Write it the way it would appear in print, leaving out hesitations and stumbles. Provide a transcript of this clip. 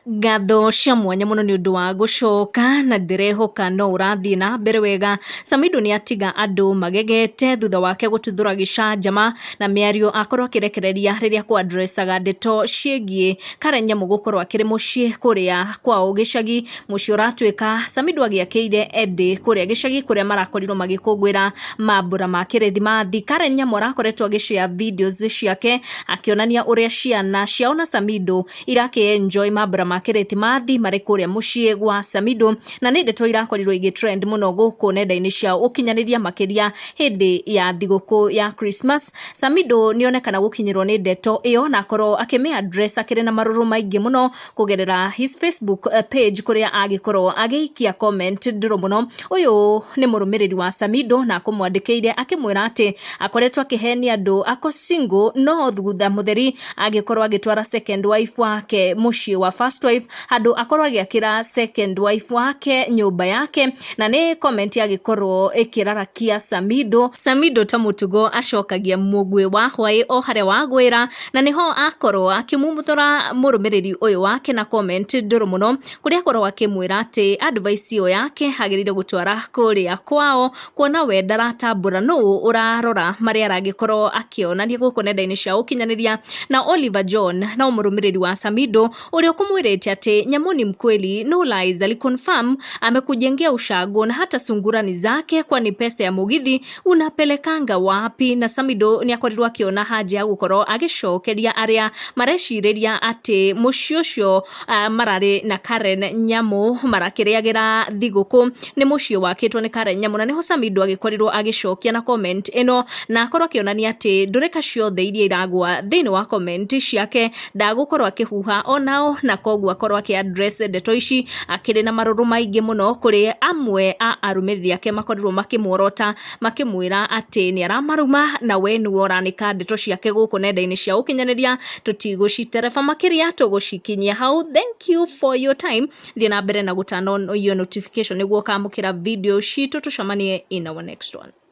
Ngatho cia mwanya mũno nĩ ũndũ wa gũcoka na ndĩrehoka no ũrathiĩ na mbere wega. Samidoh nĩ atiga andũ magegete thutha wake gũtuthũra gĩcanjama na mĩario akorwo akĩrekereria rĩrĩa kũ addressaga ndeto ciĩgiĩ Karen Nyamu gũkorwo akĩrĩ mũciĩ kũrĩa kwao gĩcagi, mũciĩ ũratuĩka Samidoh agĩakĩire Eddie kũrĩa gĩcagi kũrĩa marakorirwo magĩkũngũĩra mambũra ma kĩrĩthimathi. Karen Nyamu arakoretwo agĩ share videos ciake akĩonania ũrĩa ciana ciao na Samidoh irakĩ enjoy mambura ma kĩrĩthimathi marĩ kũrĩa mũciĩ gwa Samidoh, na nĩ ndeto irakorirwo igĩ trend mũno gũkũ nenda-inĩ cia ũkinyanĩria makĩria hĩndĩ ya thigũkũ ya Christmas. Samidoh nĩonekana gũkinyĩrwo nĩ ndeto ĩyo na akorwo akĩmĩ address akĩrĩ na marũrũ maingĩ mũno kũgerera his Facebook page kũrĩa agĩkorwo agĩikia comment ndũrũ mũno. Ũyũ nĩ mũrũmĩrĩri wa Samidoh na akũmwandĩkĩire akĩmwĩra atĩ akoretwo akĩhenia andũ ako single no thutha mũtheri agĩkorwo agĩtwara second wife wake mũciĩ wa first wife handũ akorwo agĩakĩra second wife wake nyũmba yake, na nĩ comment yagĩkorwo ĩkĩrarakia Samidoh. Samidoh ta mũtugo acokagia mũguĩ wa hwaĩ o harĩa wagwĩra, na nĩho akorwo akĩmumuthũra mũrũmĩrĩri ũyũ wake na comment ndũrũ mũno, kũrĩa akorwo akĩmwĩra atĩ advice ĩyo yake agĩrĩire gũtwara kũrĩa kwao, kuona we ndaratambũra nũ ũrarora marĩa aragĩkorwo akĩonania gũkũ nenda-inĩ cia ũkinyanĩria. Na Oliver John no mũrũmĩrĩri wa Samidoh ũrĩa ũkũmwĩrĩte atĩ Nyamu ni mkweli, no lies, aliconfirm amekujengea ushago na hata sungura ni zake, kwani pesa ya mugithi unapelekanga wapi? Na Samidoh nĩ akorirwo akĩona haja ya gũkorwo agĩcokeria arĩa marecirĩria atĩ mũciĩ ũcio mararĩ na Karen Nyamu marakĩrĩagĩra thigũkũ nĩ mũciĩ wakĩtwo nĩ Karen Nyamu, na nĩho Samidoh agĩkorirwo agĩcokia na comment ĩno na akorwo akĩonania atĩ ndũrĩka ciothe iria iragwa thĩinĩ wa comment ciake ndagũkorwo akĩhuha onao, na koguo akorwo akĩ address ndeto ici akĩrĩ na marũrũ maingĩ mũno kũrĩ amwe a arũmĩrĩri ake makorirwo makĩmuorota makĩmwĩra atĩ nĩ aramaruma na we nĩwe ũranĩka ndeto ciake gũkũ nenda-inĩ cia ũkinyanĩria. Tũtigũcitereba makĩria, tũgũcikinyia hau. Thank you for your time. Thiĩ na mbere na gũturn on your notification nĩguo ũkamũkĩra video citũ. Tũcemanie in our next one.